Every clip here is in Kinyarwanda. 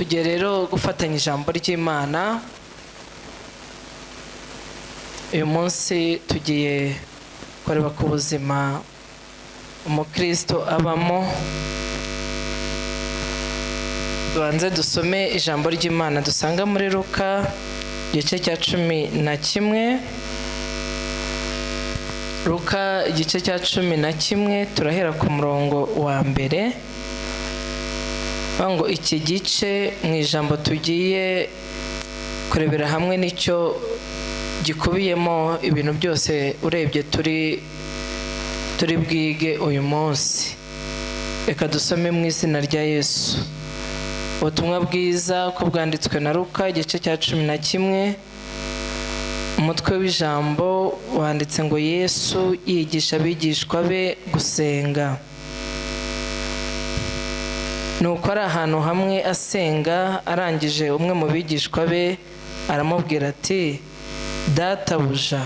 Tugiye rero gufatanya ijambo ry'Imana. Uyu munsi tugiye kureba ku buzima umukristo abamo. Tubanze dusome ijambo ry'Imana dusanga muri Luka igice cya 11. Luka igice cya 11, turahera ku murongo wa mbere. Ngo iki gice mu ijambo tugiye kurebera hamwe nicyo gikubiyemo ibintu byose urebye turi bwige uyu munsi. Reka dusome mu izina rya Yesu. Ubutumwa bwiza ko bwanditswe na Luka igice cya 11, umutwe w'ijambo wanditse ngo Yesu yigisha abigishwa be gusenga. Nuko ari ahantu hamwe asenga, arangije umwe mu bigishwa be aramubwira ati: "Databuja,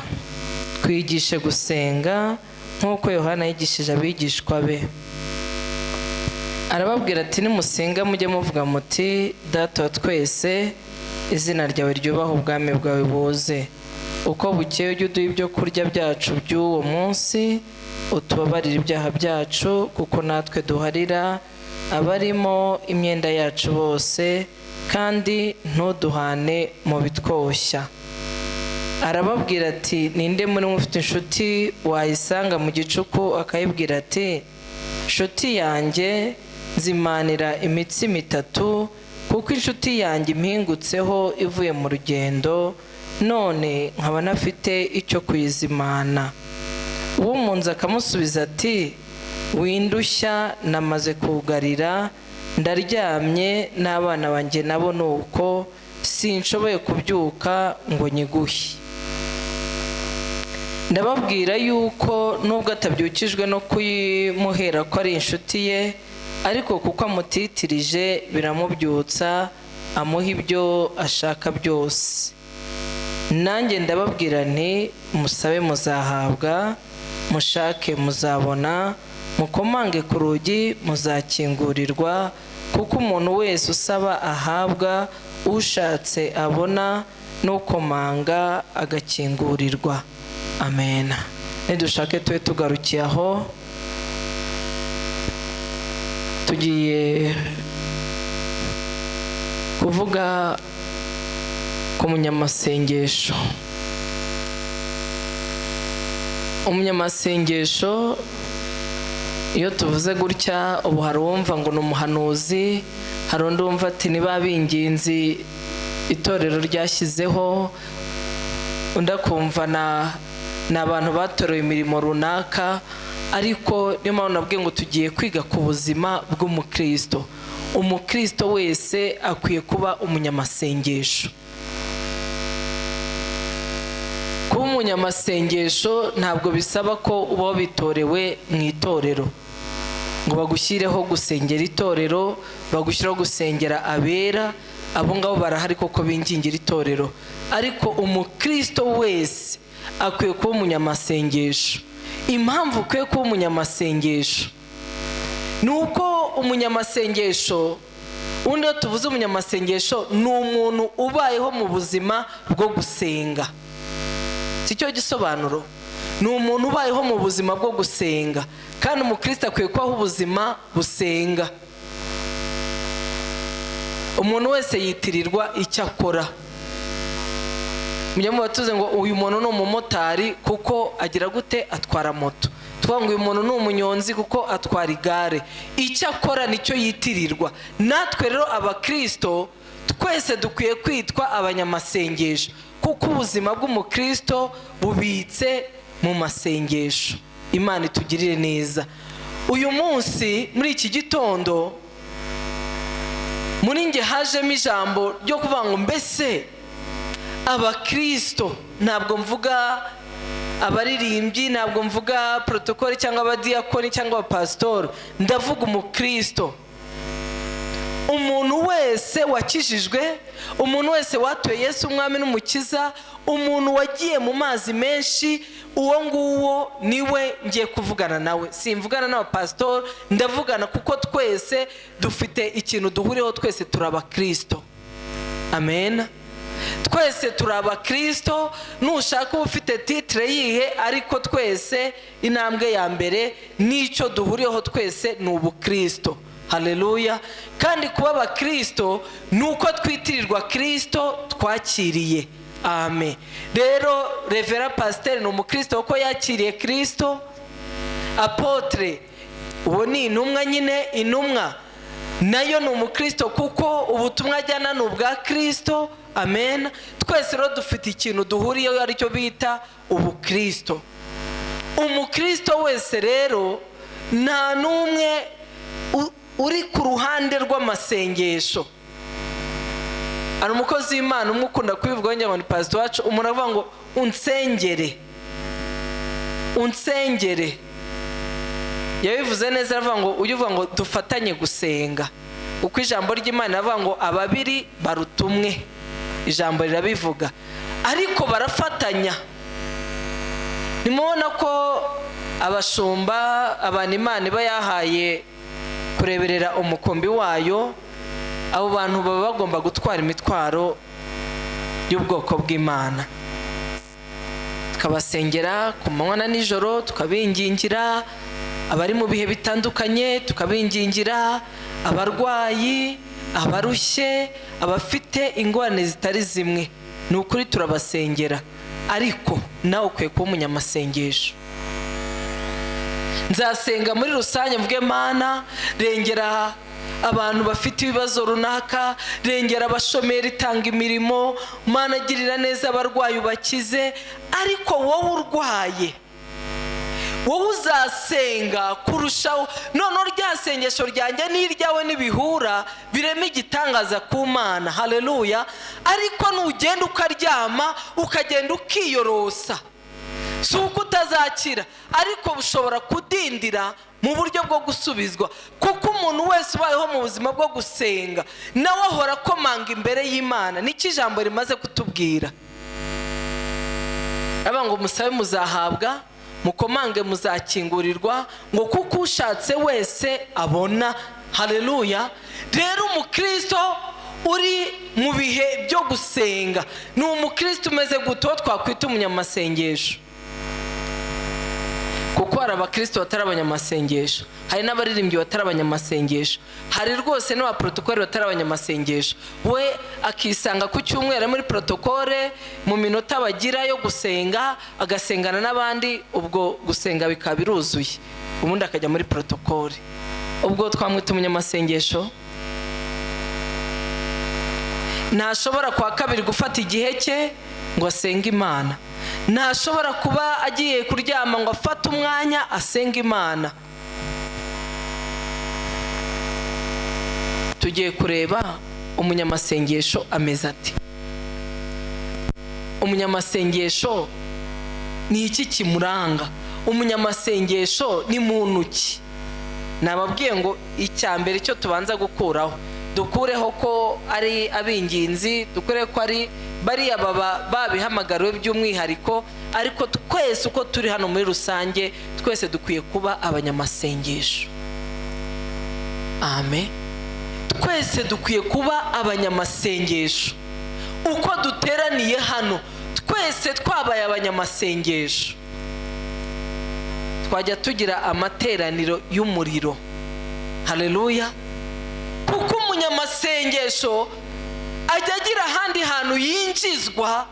twigishe gusenga nk'uko Yohana yigishije abigishwa be." Arababwira ati: "Nimusenga mujye muvuga muti: Data wa twese, izina ryawe ryubahe, ubwami bwawe buze. Uko bukeye ujye uduha ibyo kurya byacu by'uwo munsi, utubabarire ibyaha byacu kuko natwe duharira abarimo imyenda yacu bose, kandi ntuduhane mu bitwoshya." Arababwira ati: "Ninde muri mwe ufite inshuti wayisanga mu gicuku akayibwira ati: Inshuti yanjye, nzimanira imitsima 3, kuko inshuti yanjye impingutseho ivuye mu rugendo, none nkaba ntafite icyo kuyizimana." Uwo mu nzu akamusubiza ati: "Windushya, namaze kugarira, ndaryamye, n'abana banjye nabo ni uko, sinshoboye kubyuka ngo nyiguhe." Ndababwira yuko nubwo atabyukijwe no kuyimuhera ko ari inshuti ye, ariko kuko amutitirije biramubyutsa, amuha ibyo ashaka byose. Nanjye ndababwira nti: musabe muzahabwa, mushake muzabona, mukomange ku rugi muzakingurirwa, kuko umuntu wese usaba ahabwa, ushatse abona, n'ukomanga agakingurirwa. Amen. Nidushake tube tugarukiye aho. Tugiye kuvuga ku munyamasengesho. Umunyamasengesho iyo tuvuze gutya, ubu hari uwumva ngo ni umuhanuzi, hari undi wumva ati niba binginzi itorero ryashyizeho, undi akumva ni abantu batorewe imirimo runaka. Ariko niyo mpamvu nabwiye ngo tugiye kwiga ku buzima bw'umukristo. Umukristo wese akwiye kuba umunyamasengesho. Kuba umunyamasengesho ntabwo bisaba ko uba wabitorewe mu itorero ngo bagushyireho gusengera itorero, bagushyireho gusengera abera. Abo ngabo barahari koko bingingira itorero, ariko umukristo wese akwiye kuba umunyamasengesho. Impamvu ukwiye kuba umunyamasengesho ni uko umunyamasengesho, ubundi iyo tuvuze umunyamasengesho ni umuntu ubayeho mu buzima bwo gusenga. Si cyo gisobanuro? Ni umuntu ubayeho mu buzima bwo gusenga, kandi umukristo akwiye kubaho ubuzima busenga. Umuntu wese yitirirwa icyo akora. Mujya mubatuze ngo uyu muntu ni umumotari kuko agira gute? Atwara moto. Tuvuga ngo uyu muntu ni umunyonzi kuko atwara igare. Icyo akora nicyo yitirirwa. Natwe rero abakristo twese dukwiye kwitwa abanyamasengesho, kuko ubuzima bw'umukristo bubitse mu masengesho. Imana itugirire neza. Uyu munsi muri iki gitondo muri nge hajemo ijambo ryo kuvuga ngo mbese abakristo, ntabwo mvuga abaririmbyi, ntabwo mvuga protokoli cyangwa abadiyakoni cyangwa abapasitori, ndavuga umukristo. Umuntu wese wakijijwe, umuntu wese watuye Yesu umwami n'umukiza, Umuntu wagiye mu mazi menshi, uwo nguwo niwe ngiye kuvugana nawe. Simvugana n'abapasitori, ndavugana kuko twese dufite ikintu duhuriyeho, twese turi abakirisito. Amen. Twese turi abakirisito. Nushaka uba ufite titre yihe, ariko twese intambwe ya mbere n'icyo duhuriyeho twese ni ubukirisito. Haleluya. Kandi kuba abakirisito ni uko twitirirwa Kirisito twakiriye. Amen. Rero reverend pasiteri ni umukirisito kuko yakiriye Kirisito. Apôtre, uwo ni intumwa nyine, intumwa nayo ni umukirisito kuko ubutumwa ajyana ni ubwa Kirisito. Amen. Twese rero dufite ikintu duhuriyeho, aricyo bita ubukirisito. Umukirisito wese rero nta n'umwe uri ku ruhande rw'amasengesho. Hari umukozi w'Imana umwe ukunda kubivuga, ngo ni pasitori wacu. Umuntu avuga ngo unsengere, unsengere. Yabivuze neza, aravuga ngo ujye uvuga ngo dufatanye gusenga, kuko ijambo ry'Imana riravuga ngo ababiri baruta umwe. Ijambo rirabivuga, ariko barafatanya. Nimubona ko abashumba, abantu Imana iba yahaye kureberera umukumbi wayo, abo bantu baba bagomba gutwara imitwaro y'ubwoko bw'Imana. Tukabasengera ku manywa na nijoro, tukabingingira abari mu bihe bitandukanye, tukabingingira abarwayi, abarushye, abafite ingorane zitari zimwe. Ni ukuri turabasengera, ariko nawe ukwiye kuba umunyamasengesho. Nzasenga muri rusange mvuge: Mana, rengera abantu bafite ibibazo runaka, rengera abashomeri, tanga imirimo, Mana girira neza abarwayi ubakize. Ariko wowe urwaye, wowe uzasenga kurushaho. Noneho rya sengesho ryanjye n'iryawe nibihura, birema igitangaza ku Mana. Haleluya. Ariko nugenda ukaryama, ukagenda ukiyorosa, si uko utazakira, ariko bushobora kudindira mu buryo bwo gusubizwa, kuko umuntu wese ubayeho mu buzima bwo gusenga nawe ahora akomanga imbere y'Imana. Nicyo ijambo rimaze kutubwira. Aba ngo musabe muzahabwa, mukomange muzakingurirwa, ngo kuko ushatse wese abona. Haleluya. Rero umukristo uri mu bihe byo gusenga ni umukristo umeze gute? Uwo twakwita umunyamasengesho, kuko hari abakristo batari abanyamasengesho, hari n'abaririmbyi batari abanyamasengesho, hari rwose n'abaprotokole batari abanyamasengesho. We akisanga ku cyumweru muri protokole, mu minota bagira yo gusenga agasengana n'abandi, ubwo gusenga bikaba biruzuye, ubundi akajya muri protokole. Ubwo twamwita umunyamasengesho? Ntashobora kwa kabiri gufata igihe cye ngo asenge Imana, ntashobora kuba agiye kuryama ngo afate umwanya asenge Imana. Tugiye kureba umunyamasengesho ameze ati. Umunyamasengesho ni iki kimuranga? Umunyamasengesho ni muntu ki? Nababwiye ngo icya mbere cyo tubanza gukuraho, dukureho ko ari ab'ingenzi, dukureho ko ari bariya baba babihamagariwe by'umwihariko, ariko twese uko turi hano muri rusange, twese dukwiye kuba abanyamasengesho. Amen. Twese dukwiye kuba abanyamasengesho. Uko duteraniye hano twese twabaye abanyamasengesho, twajya tugira amateraniro y'umuriro. Haleluya. Kuko umunyamasengesho ajya agira ahandi hantu yinjizwa,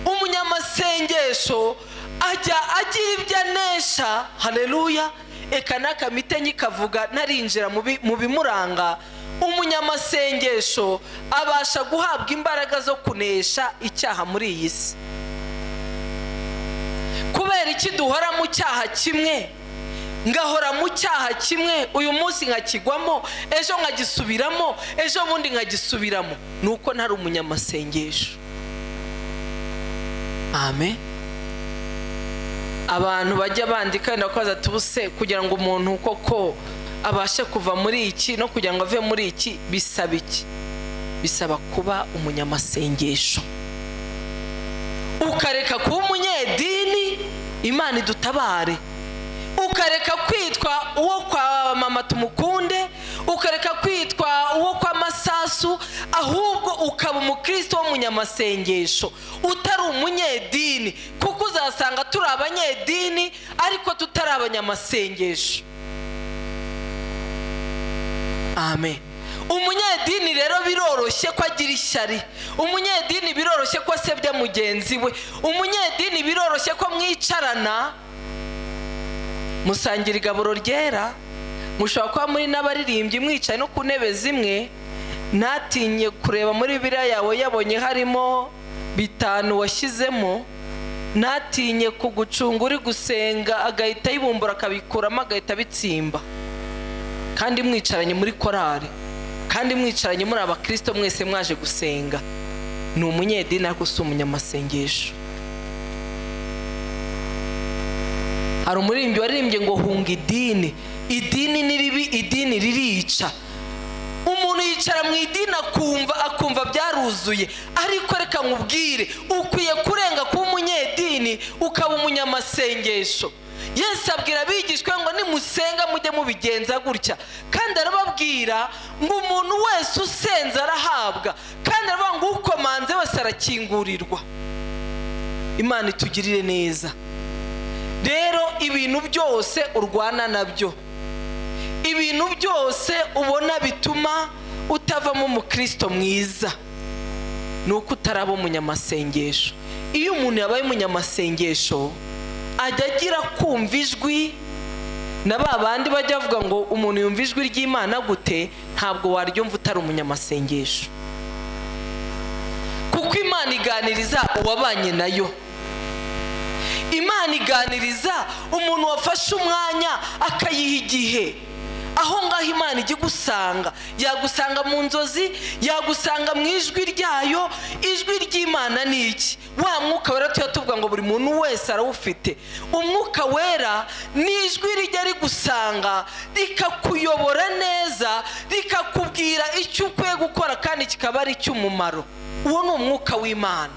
umunyamasengesho ajya agira ibyo anesha. Haleluya. Eka n'akamitenyi kavuga ntarinjira mu bimuranga. Umunyamasengesho abasha guhabwa imbaraga zo kunesha icyaha muri iyi si. Kubera iki duhora mu cyaha kimwe? Ngahora mu cyaha kimwe, uyu munsi nkakigwamo, ejo nkagisubiramo, ejo bundi nkagisubiramo, ni uko ntari umunyamasengesho. Amen. Abantu bajya bandika wenda bakabaza ati ubuse kugira ngo umuntu koko abashe kuva muri iki no kugira ngo ave muri iki bisaba iki? Bisaba kuba umunyamasengesho. Ukareka kuba umunyedini, Imana idutabare, ukareka kwitwa uwo kwa mama tumukunde, ukareka kwitwa uwo kwa Masasu, ahubwo ukaba umukristo w'umunyamasengesho utari umunyedini, kuko uzasanga turi abanyedini ariko tutari abanyamasengesho. Amen. Umunyedini rero biroroshye ko agira ishyari, umunyedini biroroshye ko asebya mugenzi we, umunyedini biroroshye ko mwicarana musangira igaburo ryera, mushobora kuba muri n'abaririmbyi mwicaye no ku ntebe zimwe, ntatinye kureba muri Bibiliya yawe yabonye harimo 5 washyizemo, ntatinye kugucunga uri gusenga agahita yibumbura akabikuramo agahita abitsimba, kandi mwicaranye muri korari, kandi mwicaranye muri abakristo mwese mwaje gusenga. Ni umunyedini ariko si umunyamasengesho. Hari umuririmbyi waririmbye ngo hunga idini, idini ni ribi, idini ririca. Umuntu yicara mu idini akumva byaruzuye, ariko reka nkubwire, ukwiye kurenga kuba umunyedini ukaba umunyamasengesho. Yesu abwira abigishwa ngo nimusenga mujye mubigenza gutya, kandi arababwira ngo umuntu wese usenze arahabwa, kandi aravuga ngo ukomanze wese arakingurirwa. Imana itugirire neza. Rero ibintu byose urwana nabyo, ibintu byose ubona bituma utavamo umukristo mwiza, ni uko utaraba umunyamasengesho. Iyo umuntu yabaye umunyamasengesho ajya agira kumva ijwi, na ba bandi bajya bavuga ngo umuntu yumva ijwi ry'Imana gute, ntabwo waryumva utari umunyamasengesho, kuko Imana iganiriza uwabanye nayo. Imana iganiriza umuntu wafashe umwanya akayiha igihe. Aho ngaho Imana ijya igusanga, yagusanga mu nzozi, yagusanga mu ijwi ryayo. Ijwi ry'Imana ni iki? Wa mwuka wera tuya tuvuga ngo buri muntu wese arawufite. Umwuka wera ni ijwi rijya rigusanga rikakuyobora neza, rikakubwira icyo ukwiye gukora kandi kikaba ari icy'umumaro. Uwo ni umwuka w'Imana.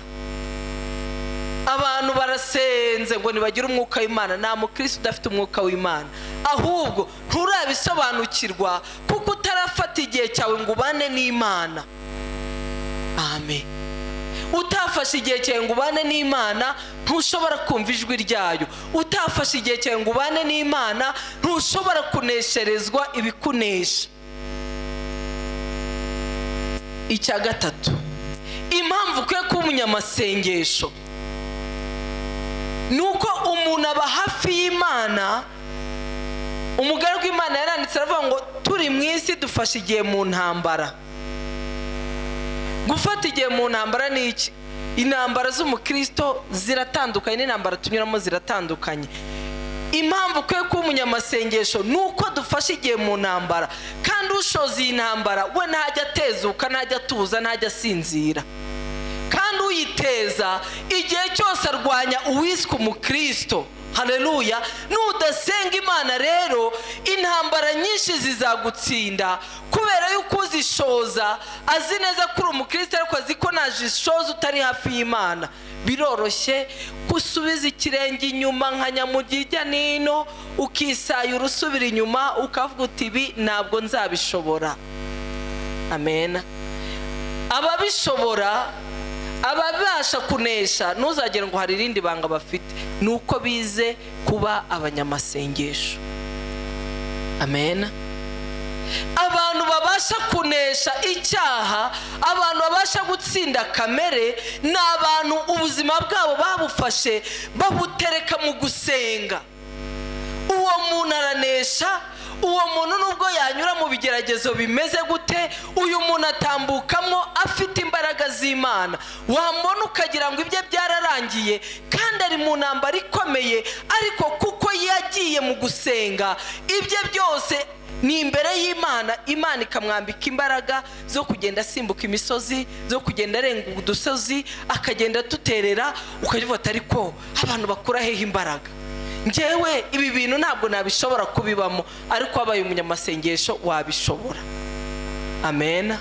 Abantu barasenze ngo nibagire umwuka w'Imana. Nta mukristo udafite umwuka w'Imana, ahubwo nturabisobanukirwa kuko utarafata igihe cyawe ngo ubane n'Imana. Amen. Utafashe igihe cyawe ngo ubane n'Imana ntushobora kumva ijwi ryayo. Utafashe igihe cyawe ngo ubane n'Imana ntushobora kunesherezwa ibikunesha. Icya gatatu, impamvu ukwiye kuba umunyamasengesho nuko umuntu aba hafi y'Imana. Umugaragu w'Imana yaranditse aravuga ngo turi mu isi dufashe igihe mu ntambara. Gufata igihe mu ntambara ni iki? Intambara z'umukristo ziratandukanye n'intambara tunyuramo ziratandukanye. Impamvu ukwiye kuba umunyamasengesho nuko dufashe igihe mu ntambara, kandi ushoza iyi ntambara we ntajya atezuka, ntajya atuza, ntajya asinzira. Kandi uyiteza igihe cyose arwanya uwiswe umukristo. Haleluya. Nudasenga Imana rero intambara nyinshi zizagutsinda, kubera yuko uzishoza azi neza ko uri umukristo, ariko azi ko najishoza utari hafi y'Imana. Biroroshye gusubiza ikirenge inyuma nka nyamugijya nino, ukisayura usubira inyuma ukavuga uti ibi ntabwo nzabishobora. Amen. Ababishobora, ababasha kunesha, ntuzagere ngo hari irindi banga bafite, nuko bize kuba abanyamasengesho. Amen. Abantu babasha kunesha icyaha, abantu babasha gutsinda kamere, ni abantu ubuzima bwabo babufashe babutereka mu gusenga. Uwo muntu aranesha. Uwo muntu nubwo yanyura mu bigeragezo bimeze gute, uyu muntu atambukamo afite imbaraga z'Imana. Wamubona ukagira ngo ibye byararangiye, kandi ari mu ntambara ikomeye, ariko kuko yagiye mu gusenga ibye byose ni imbere y'Imana. Imana ikamwambika imbaraga zo kugenda asimbuka imisozi, zo kugenda arenga udusozi, akagenda atuterera. Ukavuga ariko abantu bakura hehe imbaraga? Njyewe ibi bintu ntabwo nabishobora kubibamo, ariko wabaye umunyamasengesho wabishobora. Amen.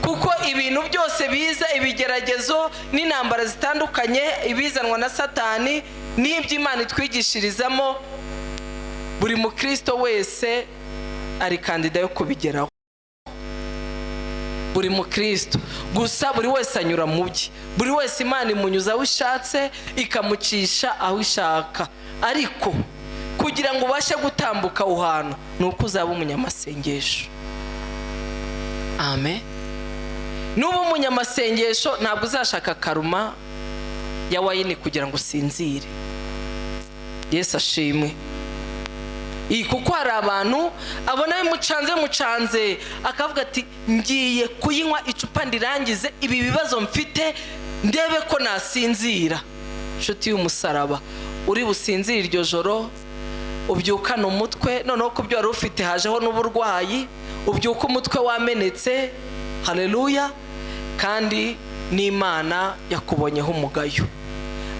Kuko ibintu byose biza, ibigeragezo n'intambara zitandukanye, ibizanwa na Satani n'ibyo Imana itwigishirizamo, buri mukristo wese ari kandida yo kubigeraho. Buri mukristo gusa, buri wese anyura mu bye, buri wese Imana imunyuza aho ishatse, ikamucisha aho ishaka. Ariko kugira ngo ubashe gutambuka aho hantu ni uko uzaba umunyamasengesho. Amen. Nuba umunyamasengesho, ntabwo uzashaka karuma ya wine kugira ngo usinzire. Yesu ashimwe. Iyi kuko hari abantu abona bimucanze mucanze, akavuga ati: "Ngiye kuyinywa icupa ndirangize, ibi bibazo mfite ndebe ko nasinzira." Inshuti y'umusaraba, uri businzire iryo joro, ubyukane umutwe noneho ku byo wari ufite hajeho n'uburwayi, ubyuka umutwe wamenetse. Haleluya! Kandi n'Imana yakubonyeho umugayo.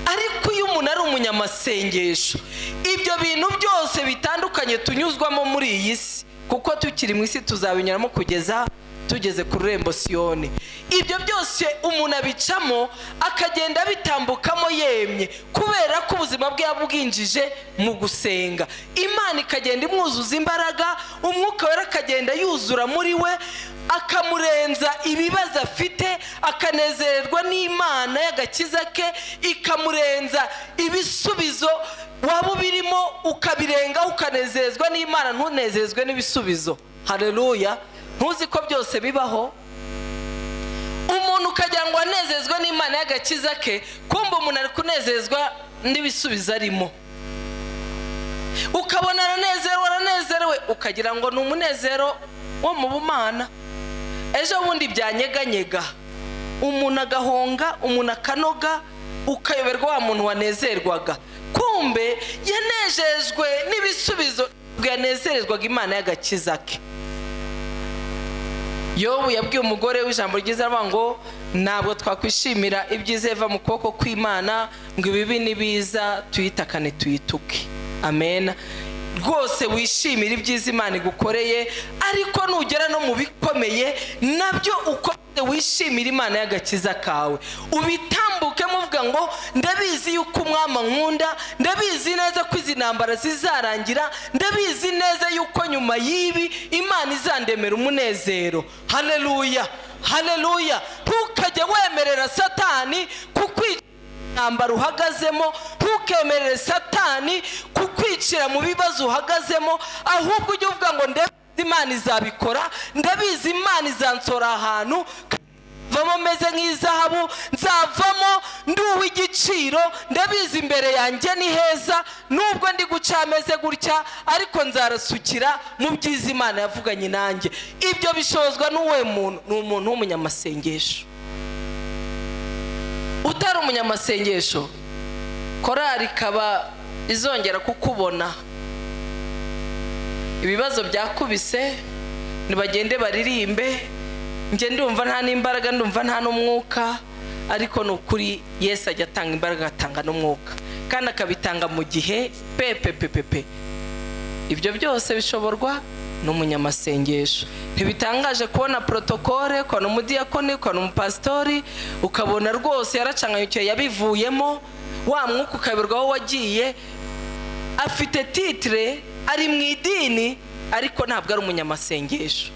Ariko iyo umuntu ari umunyamasengesho, ibyo bintu byose bitandukanye tunyuzwamo muri iyi si, kuko tukiri mu isi tuzabinyuramo kugeza tugeze ku rurembo Siyoni, ibyo byose umuntu abicamo, akagenda abitambukamo yemye, kubera ko ubuzima bwe yabwinjije mu gusenga. Imana ikagenda imwuzuza imbaraga, Umwuka Wera akagenda yuzura muri we, akamurenza ibibazo afite, akanezererwa n'Imana y'agakiza ke, ikamurenza ibisubizo waba ubirimo, ukabirengaho, ukanezezwa n'Imana, ntunezezwe n'ibisubizo. Hareruya! Ntuzi ko byose bibaho, umuntu ukagira ngo anezezwe n'Imana y'agakiza ke, kumva umuntu ari kunezezwa n'ibisubizo arimo, ukabona aranezerewe, aranezerewe, ukagira ngo ni umunezero wo mu bumana. Ejo bundi byanyeganyega, umuntu agahonga, umuntu akanoga, ukayoberwa wa muntu wanezerwaga. Kumbe yanejejwe n'ibisubizo, yanezerezwaga Imana y'agakiza ke. Yobu yabwiye umugore w'ijambo ryiza, aravuga ngo: "Ntabwo twakwishimira ibyiza biva mu kuboko kw'Imana, ngo ibibi nibiza tuyitakane, tuyituke." Amen. Rwose wishimire ibyiza Imana igukoreye, ariko nugera no mu bikomeye nabyo ukomeze wishimire Imana y'agakiza kawe, ubitambuke muvuga ngo: "Ndabizi yuko Umwami nkunda, ndabizi neza ko izi ntambara zizarangira, ndabizi neza yuko nyuma y'ibi Imana izandemera umunezero." Haleluya, haleluya! Ntukajye wemerera Satani kukwica intambara uhagazemo, ntukemerere Satani kukwicira mu bibazo uhagazemo, ahubwo ujye uvuga ngo: "Ndabizi Imana izabikora, ndabizi Imana izansora ahantu nzavamo meze nk'izahabu, nzavamo ndi uw'igiciro, ndabizi imbere yanjye ni heza, nubwo ndi guca ameze gutya, ariko nzarasukira mu byiza Imana yavuganye nanjye." Ibyo bishozwa n'uwe muntu? Ni umuntu w'umunyamasengesho. Utari umunyamasengesho, korari ikaba izongera kukubona ibibazo byakubise, ntibagende baririmbe, njye ndumva nta n'imbaraga, ndumva nta n'umwuka. Ariko ni ukuri, Yesu ajya atanga imbaraga, agatanga n'umwuka, kandi akabitanga mu gihe pe pe pe pe pe. Ibyo byose bishoborwa n'umunyamasengesho. Ntibitangaje kubona protokole, ukabona umudiyakoni, ukabona umupasitori, ukabona rwose yaracanganyukiye, yabivuyemo, wa mwuka ukayoberwa aho wagiye. Afite titre, ari mu idini, ariko ntabwo ari umunyamasengesho.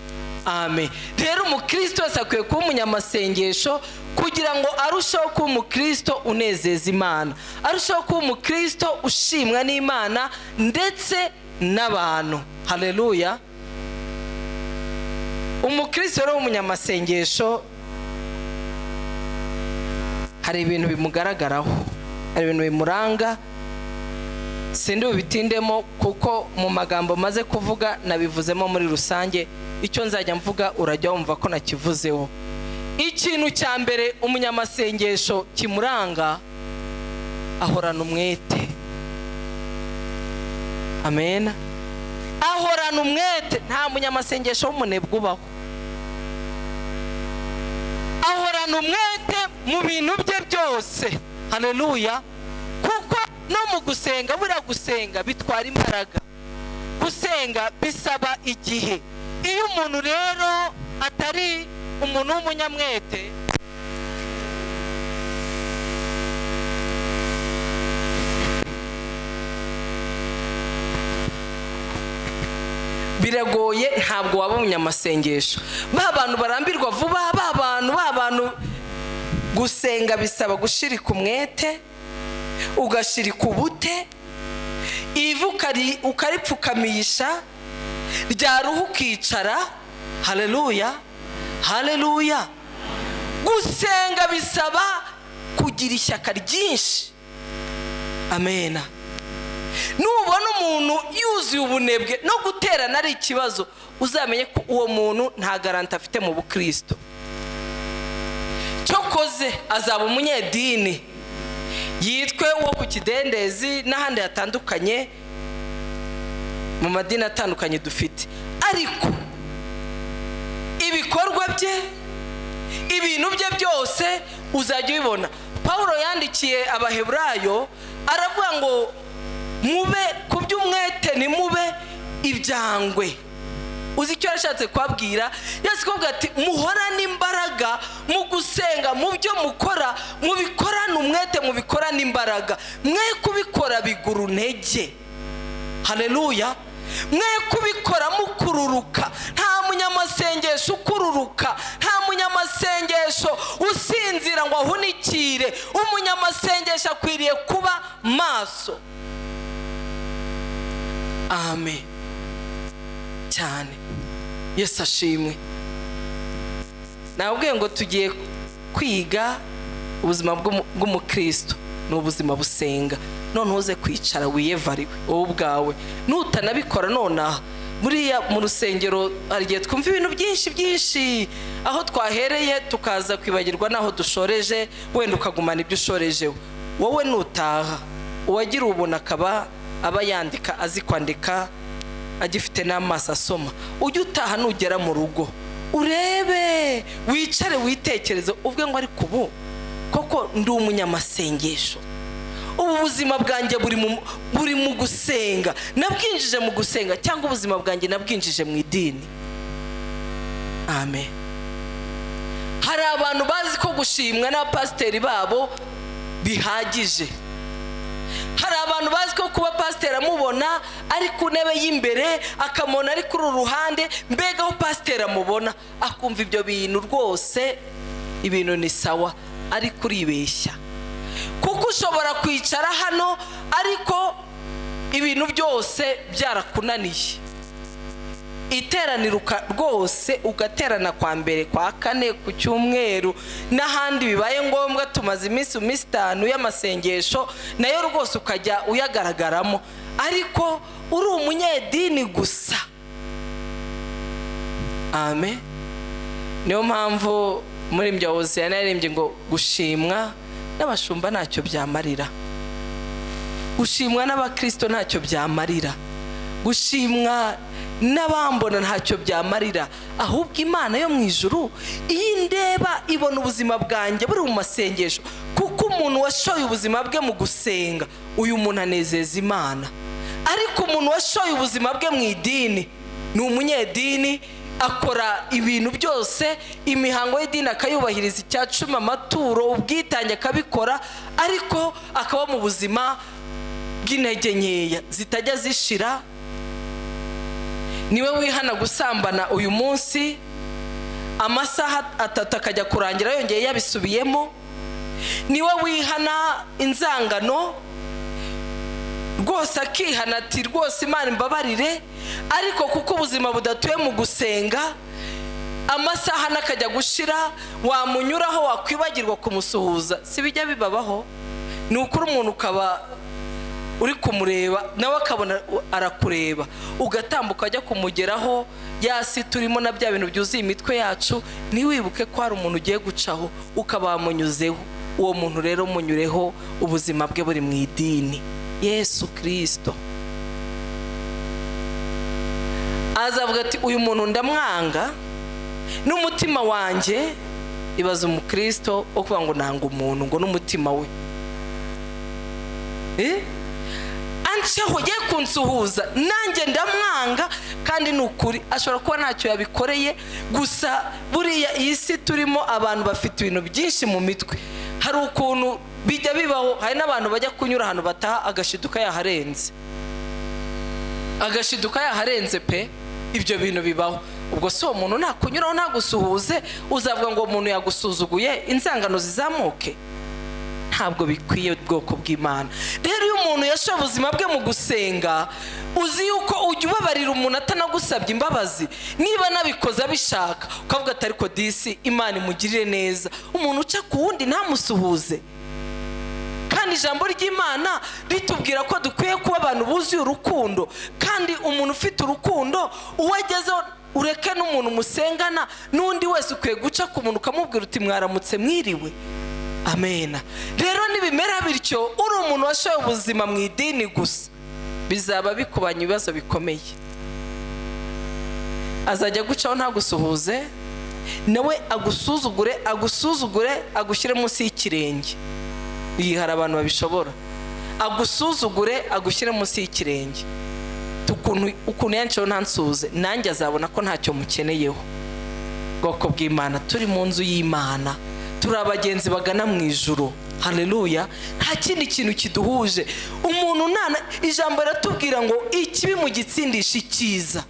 Amen. Rero umukristo wese akwiye kuba umunyamasengesho kugira ngo arusheho kuba umukristo unezeza Imana, arusheho kuba umukristo ushimwa n'Imana ndetse n'abantu. Haleluya! Umukristo rero w'umunyamasengesho hari ibintu bimugaragaraho, hari ibintu bimuranga. Sindi bubitindemo kuko mu magambo maze kuvuga nabivuzemo muri rusange. Icyo nzajya mvuga urajya wumva ko nakivuzeho. Ikintu cya mbere umunyamasengesho kimuranga, ahorana umwete. Amen. Ahorana umwete. Nta munyamasengesho w'umunebwe ubaho. Ahorana umwete mu bintu bye byose. Haleluya! Kuko no mu gusenga, buriya gusenga bitwara imbaraga, gusenga bisaba igihe. Iyo umuntu rero atari Umuntu w'umunyamwete biragoye, ntabwo waba umunyamasengesho. Ba bantu barambirwa vuba, ba bantu gusenga bisaba gushirika umwete, ugashirika ubute, ivu ukaripfukamisha, ryaruha ukicara. Haleluya, haleluya. Gusenga bisaba kugira ishyaka ryinshi. Amena. Nubona umuntu yuzuye ubunebwe no guterana ari ikibazo, uzamenye ko uwo muntu nta garanti afite mu bukristo. Cyokoze azaba umunyedini, yitwe uwo ku kidendezi n'ahandi hatandukanye mu madini atandukanye dufite, ariko ibikorwa bye, ibintu bye byose uzajya ubibona. Paulo yandikiye Abaheburayo aravuga ngo mube ku by'umwete, ntimube ibyangwe. Uzi icyo yashatse kubabwira? Yesu kubabwira ati muhorane imbaraga mu gusenga, mu byo mukora mubikorane umwete, mubikorane imbaraga, mwe kubikora bigura intege. Haleluya. Mwe kubikora mukururuka. Nta munyamasengesho ukururuka, nta munyamasengesho usinzira ngo ahunikire. Umunyamasengesho akwiriye kuba maso. Amen cyane. Yesu ashimwe. Nabwiye ngo tugiye kwiga ubuzima bw'umukristo, ni ubuzima busenga. None uze kwicara wiyevariwe wowe ubwawe, nutanabikora nonaha. Buriya mu rusengero hari igihe twumva ibintu byinshi byinshi, aho twahereye tukaza kwibagirwa n'aho dushoreje, wenda ukagumana ibyo ushorejeho. Wowe nutaha, uwagira ubuntu akaba aba yandika, azi kwandika, agifite n'amaso asoma, ujye utaha nugera mu rugo urebe, wicare witekereze, ubwe ngo ariko ubu koko ndi umunyamasengesho, ubu buzima bwanjye buri mu gusenga, nabwinjije mu gusenga, cyangwa ubuzima bwanjye nabwinjije mu idini. Amen. Hari abantu bazi ko gushimwa n'abapasiteri babo bihagije. Hari abantu bazi ko kuba pasiteri amubona ari ku ntebe y'imbere, akamubona ari kuri uru ruhande, mbega aho pasiteri amubona akumva ibyo bintu rwose ibintu ni sawa, ariko uribeshya. Kuko ushobora kwicara hano ariko ibintu byose byarakunaniye. Iteraniro rwose ugaterana kwa mbere, kwa kane, ku cyumweru n'ahandi bibaye ngombwa, tumaze iminsi 5 y'amasengesho, nayo rwose ukajya uyagaragaramo, ariko uri umunyedini gusa. Amen. Niyo mpamvu muri Mbyawozi yanaririmbye ngo gushimwa n'abashumba ntacyo byamarira, gushimwa n'abakristo ntacyo byamarira, gushimwa n'abambona ntacyo byamarira, ahubwo Imana yo mu ijuru iyo indeba ibona ubuzima bwanjye buri mu masengesho. Kuko umuntu washoye ubuzima bwe mu gusenga, uyu muntu anezeza Imana. Ariko umuntu washoye ubuzima bwe mu idini, ni umunyedini, akora ibintu byose, imihango y'idini akayubahiriza, icyacumi, amaturo, ubwitange akabikora, ariko akaba mu buzima bw'intege nkeya zitajya zishira. Niwe wihana gusambana uyu munsi, amasaha 3 akajya kurangira yongeye yabisubiyemo. Niwe wihana inzangano rwose akihana ati rwose Imana imbabarire, ariko kuko ubuzima budatuye mu gusenga, amasaha nakajya gushira, wamunyuraho wakwibagirwa kumusuhuza. Si bijya bibabaho? Ni ukuri umuntu ukaba uri kumureba nawe akabona arakureba, ugatambuka ajya kumugeraho, yasi turimo na bya bintu byuzuye imitwe yacu, ntiwibuke ko hari umuntu ugiye gucaho ukaba wamunyuzeho. Uwo muntu rero munyureho, ubuzima bwe buri mu idini. Yesu Kristo azavuga ati uyu muntu ndamwanga n'umutima wanjye. Ibaza umukristo wo kuvuga ngo nanga umuntu ngo n'umutima we. Anceho ye kunsuhuza, nanjye ndamwanga. Kandi ni ukuri, ashobora kuba ntacyo yabikoreye. Gusa buriya iyi si turimo, abantu bafite ibintu byinshi mu mitwe. Hari ukuntu bijya bibaho, hari n'abantu bajya kunyura ahantu bataha, agashiduka yaharenze, agashiduka yaharenze pe. Ibyo bintu bibaho. Ubwo si uwo muntu nakunyuraho ntagusuhuze, uzavuga ngo uwo muntu yagusuzuguye, inzangano zizamuke? Ntabwo bikwiye, ubwoko bw'Imana. Rero iyo umuntu yashoye ubuzima bwe mu gusenga, uzi yuko ujya ubabarira umuntu atanagusabye imbabazi. Niba anabikoze abishaka, ukavuga ati: "Ariko disi Imana imugirire neza." Umuntu uca ku wundi ntamusuhuze, kandi ijambo ry'Imana ritubwira ko dukwiye kuba abantu buzuye urukundo. Kandi umuntu ufite urukundo, uwo agezeho, ureke n'umuntu musengana, n'undi wese, ukwiye guca ku muntu ukamubwira uti: "Mwaramutse, mwiriwe?" Amena. Rero nibimera bityo, uri umuntu washoye ubuzima mu idini gusa, bizaba bikubanya ibibazo bikomeye. Azajya agucaho ntagusuhuze, nawe agusuzugure, agusuzugure, agushyire munsi y'ikirenge. Iyi hari abantu babishobora: agusuzugure, agushyire munsi y'ikirenge. Ukuntu yanceho ntansuhuze, nanjye azabona ko ntacyo mukeneyeho. Bwoko bw'Imana, turi mu nzu y'Imana, turi abagenzi bagana mu ijuru. Haleluya! Nta kindi kintu kiduhuje. Umuntu nana, ijambo riratubwira ngo ikibi mu gitsindisha icyiza.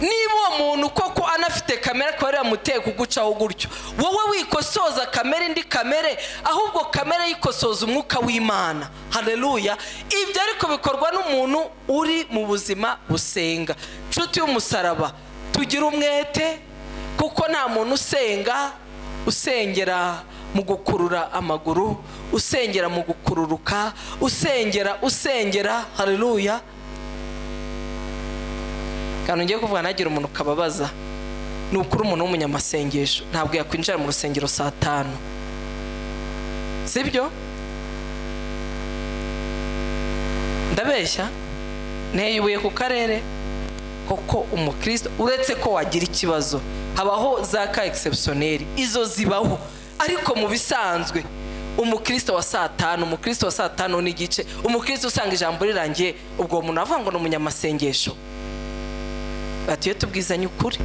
Niba uwo muntu koko anafite kamere, akaba ariyo yamuteye kugucaho gutyo, wowe wikosoza kamere indi kamere, ahubwo kamere yikosoza umwuka w'Imana. Haleluya! Ibyo ariko bikorwa n'umuntu uri mu buzima busenga. Nshuti y'umusaraba, tugire umwete, kuko nta muntu usenga usengera mu gukurura amaguru, usengera mu gukururuka, usengera usengera. Haleluya! Kandi ngiye kuvuga ntagire umuntu ukababaza. Ni ukuri, umuntu w'umunyamasengesho ntabwo yakwinjira mu rusengero saa 5, sibyo? Ndabeshya? Nteye ibuye ku karere koko? Umukristo, uretse ko wagira ikibazo, habaho za cas exceptionnels, izo zibaho, ariko mu bisanzwe umukristo wa saa 5, umukristo wa saa 5 n'igice, umukristo usanga ijambo rirangiye, ubwo uwo muntu avuga ngo ni umunyamasengesho? Bati iyo tubwizanye ukuri,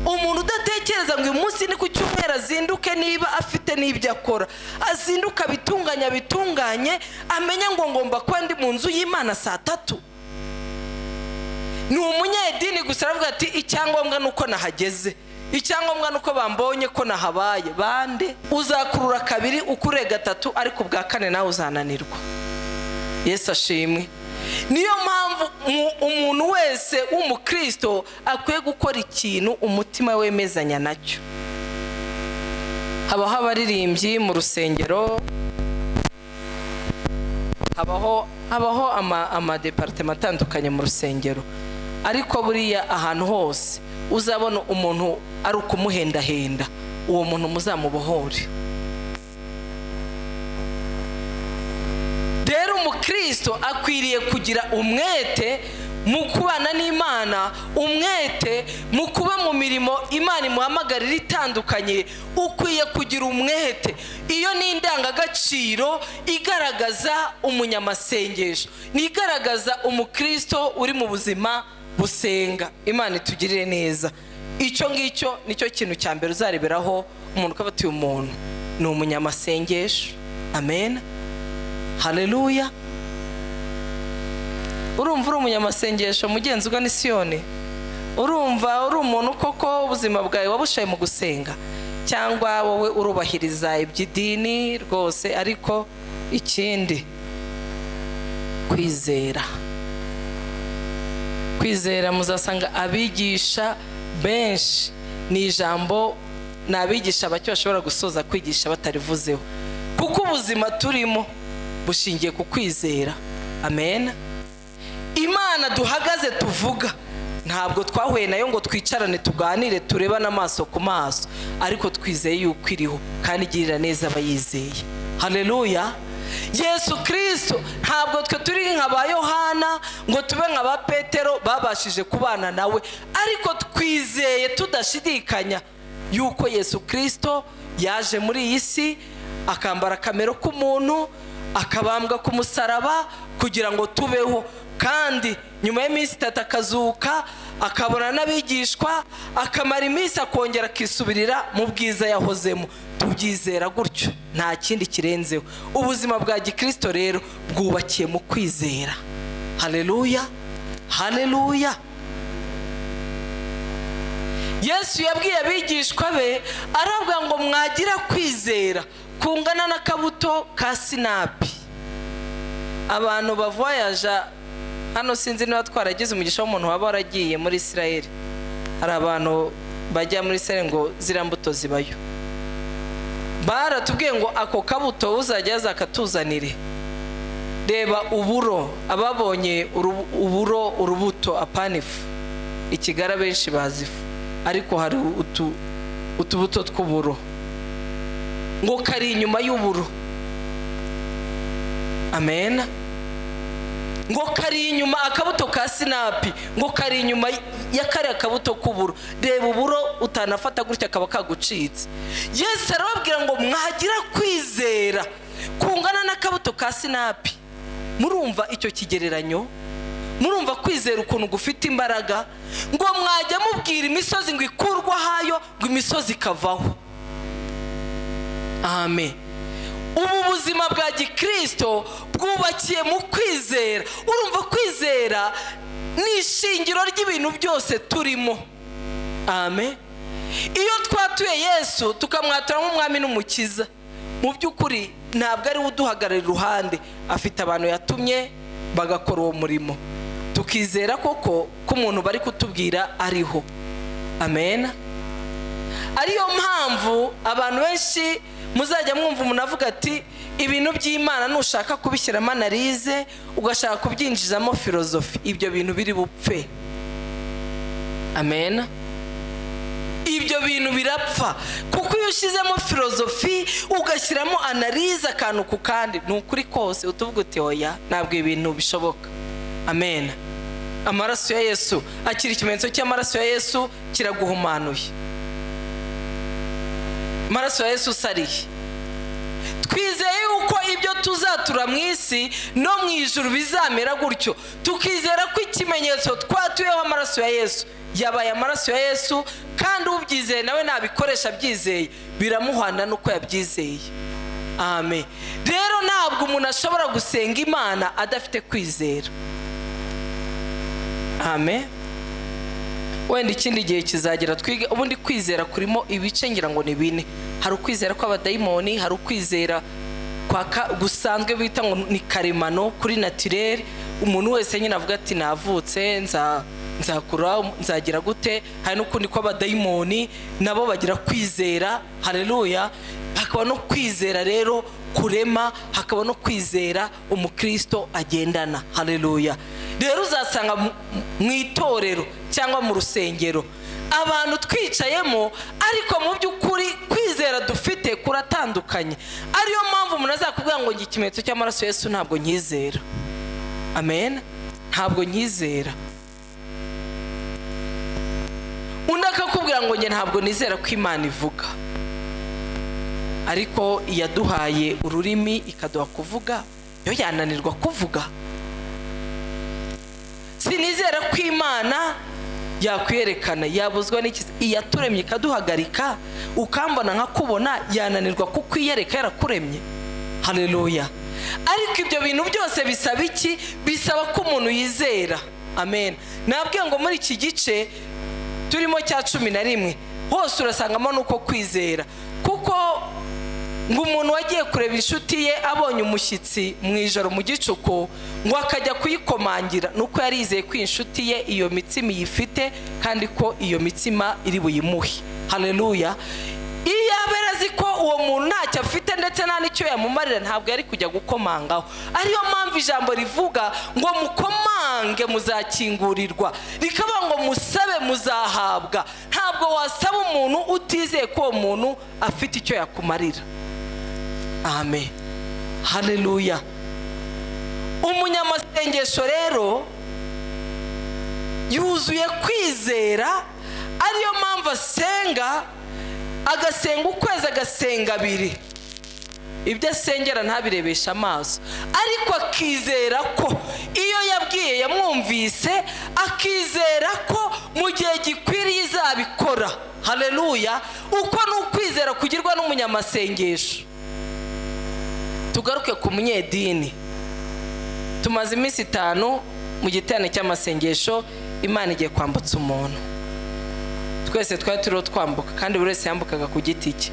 umuntu udatekereza ngo uyu munsi ni ku cyumweru, azinduke, niba afite n'ibyo akora azinduke abitunganye, abitunganye, amenye ngo ngomba kuba ndi mu nzu y'Imana saa 3, ni umunyedini gusa. Aravuga ati: "Icyangombwa ni uko nahageze, icyangombwa ni uko bambonye ko nahabaye." Bande? Uzakurura kabiri, ukure gatatu, ariko ubwa kane nawe uzananirwa. Yesu ashimwe! Niyo mpamvu umuntu wese w'umukristo akwiye gukora ikintu umutima wemezanya nacyo. Habaho abaririmbyi mu rusengero, habaho amadepartema atandukanye mu rusengero, ariko buriya ahantu hose uzabona umuntu ari ukumuhendahenda, uwo muntu muzamubohore. Rero umukristo akwiriye kugira umwete mu kubana n'Imana, umwete mu kuba mu mirimo Imana imuhamagarira itandukanye. Ukwiye kugira umwete. Iyo ni indangagaciro igaragaza umunyamasengesho, ni igaragaza umukristo uri mu buzima busenga. Imana itugirire neza. Icyo ngicyo nicyo kintu cya mbere uzareberaho umuntu, ukaba utuye umuntu ni umunyamasengesho. Amen, haleluya! Urumva uri umunyamasengesho, mugenzi ugana Isiyoni? Urumva uri umuntu koko ubuzima bwawe wabushaye mu gusenga, cyangwa wowe urubahiriza iby'idini rwose? Ariko ikindi, kwizera. Kwizera, muzasanga abigisha benshi ni ijambo, ni abigisha bake bashobora gusoza kwigisha batarivuzeho, kuko ubuzima turimo bushingiye ku kwizera. Amen. Imana duhagaze tuvuga, ntabwo twahuye nayo ngo twicarane tuganire turebane amaso ku maso, ariko twizeye yuko iriho kandi igirira neza abayizeye. Haleluya! Yesu Kirisito, ntabwo twe turi nka ba Yohana ngo tube nka ba Petero babashije kubana nawe, ariko twizeye tudashidikanya yuko Yesu Kirisito yaje muri iyi si, akambara akamero k'umuntu. Akabambwa ku musaraba kugira ngo tubeho, kandi nyuma y'iminsi 3 akazuka, akabona n'abigishwa, akamara iminsi akongera akisubirira mu bwiza yahozemo. Tubyizera gutyo, nta kindi kirenzeho. Ubuzima bwa gikristo rero bwubakiye mu kwizera. Haleluya, haleluya. Yesu yabwiye abigishwa be aravuga ngo mwagira kwizera kungana n'akabuto ka sinapi. Abantu bavoyaja hano, sinzi niba twaragize umugisha w'umuntu waba waragiye muri Israel. Hari abantu bajya muri Israel ngo ziriya mbuto zibayo. Baratubwiye ngo ako kabuto uzajya azakatuzanire. Reba uburo, ababonye uburo, urubuto apanifu ikigara benshi bazifu, ariko hari utubuto tw'uburo ngo kari inyuma y'uburo. Amen. Ngo kari inyuma, akabuto ka sinapi ngo kari inyuma ya kariya kabuto k'uburo. Reba uburo utanafata gutya kaba kagucitse. Yesu arababwira ngo mwagira kwizera kungana n'akabuto ka sinapi. Murumva icyo kigereranyo? Murumva kwizera ukuntu gufite imbaraga? Ngo mwajya mubwira imisozi ngo ikurwa hayo, ngo imisozi ikavaho. Amen. Ubu buzima bwa gikristo bwubakiye mu kwizera. Urumva kwizera ni ishingiro ry'ibintu byose turimo. Amen. Iyo twatuye Yesu tukamwatura nk'umwami n'umukiza, mu by'ukuri ntabwo ari we uduhagarara iruhande, afite abantu yatumye bagakora uwo murimo, tukizera koko ko umuntu bari kutubwira ariho. Amen. Ariyo mpamvu abantu benshi muzajya mwumva umuntu avuga ati ibintu by'Imana nushaka kubishyiramo analize, ugashaka kubyinjizamo filozofi, ibyo bintu biri bupfe. Amen. Ibyo bintu birapfa, kuko iyo ushyizemo filozofi ugashyiramo analize akantu ku kandi, ni ukuri kose utuvuga uti oya, ntabwo ibintu bishoboka. Amen. Amaraso ya Yesu, akira ikimenyetso cy'amaraso ya Yesu kiraguhumanuye. Amaraso ya Yesu usariye. Twizeye yuko ibyo tuzatura mu isi no mu ijuru bizamera gutyo, tukizera ko ikimenyetso twatuyeho amaraso ya Yesu yabaye amaraso ya Yesu, kandi ubyizeye nawe nabikoresha byizeye biramuhana nuko yabyizeye. Amen. Rero ntabwo umuntu ashobora gusenga Imana adafite kwizera. Amen. Wenda ikindi gihe kizagera twige ubundi kwizera kurimo ibice ngira ngo ni bine. Hari ukwizera kw'abadayimoni, hari ukwizera kwa gusanzwe bita ngo ni karemano kuri naturel, umuntu wese nyine avuga ati navutse nzakura nzagira gute. Hari n'ukundi kw'abadayimoni nabo bagira kwizera. Haleluya. Hakaba no kwizera rero kurema, hakaba no kwizera umukristo agendana. Haleluya. Rero uzasanga mu itorero cyangwa mu rusengero abantu twicayemo, ariko mu by'ukuri kwizera dufite kuratandukanye. Ariyo mpamvu umuntu azakubwira ngo ikimenyetso cy'amaraso Yesu ntabwo nyizera. Amen. Ntabwo nyizera. Undi akakubwira ngo nge ntabwo nizera ko Imana ivuga, ariko iyaduhaye ururimi ikaduha kuvuga, yo yananirwa kuvuga. Sinizera ko Imana yakwiyerekana, yabuzwa n'iki? Iyaturemye ikaduhagarika, ukambona nkakubona, yananirwa kukwiyereka yarakuremye. Haleluya. Ariko ibyo bintu byose bisaba iki? Bisaba ko umuntu yizera. Amen. Nabwiye ngo muri iki gice turimo cya 11 hose urasangamo nuko kwizera, kuko ngo umuntu wagiye kureba inshuti ye abonye umushyitsi mu ijoro mu gicuku, ngo akajya kuyikomangira, nuko yarizeye ko inshuti ye iyo mitsima iyifite kandi ko iyo mitsima iri buyimuhe. Haleluya. Iyo yaba azi ko uwo muntu ntacyo afite ndetse nta n'icyo yamumarira, ntabwo yari kujya gukomangaho. Ariyo mpamvu ijambo rivuga ngo mukomange muzakingurirwa, rikaba ngo musabe muzahabwa. Ntabwo wasaba umuntu utizeye ko uwo muntu afite icyo yakumarira. Amen. Haleluya. Umunyamasengesho rero yuzuye kwizera, ariyo mpamvu asenga, agasenga ukwezi, agasenga abiri. Ibyo asengera ntabirebesha amaso, ariko akizera ko iyo yabwiye yamwumvise, akizera ko mu gihe gikwiriye izabikora. Haleluya! Uko ni ukwizera kugirwa n'umunyamasengesho. Tugaruke ku munyedini. Tumaze iminsi 5 mu giterane cy'amasengesho. Imana igiye kwambutsa umuntu. Twese twari turiho twambuka, kandi buri wese yambukaga ku giti cye.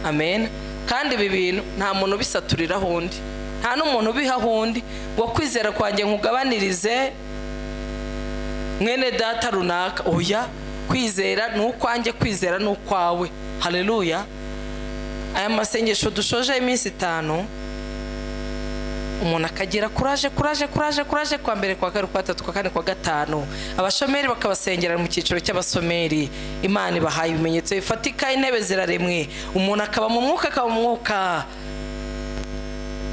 Amen. Kandi ibi bintu nta muntu ubisaturiraho undi, nta n'umuntu ubihaho undi ngo kwizera kwanjye nkugabanirize mwene data runaka. Oya, kwizera ni ukwanjye, kwizera ni ukwawe. Haleluya! Aya masengesho dushoje iminsi 5, umuntu akagira courage, courage, courage, courage, kwa mbere, kwa kabiri, kwa gatatu, kwa kane, kwa gatanu. Abashomeri bakabasengera mu cyiciro cy'abashomeri. Imana ibahaye ibimenyetso bifatika, intebe ziraremwe, umuntu akaba mu mwuka, akaba mu mwuka.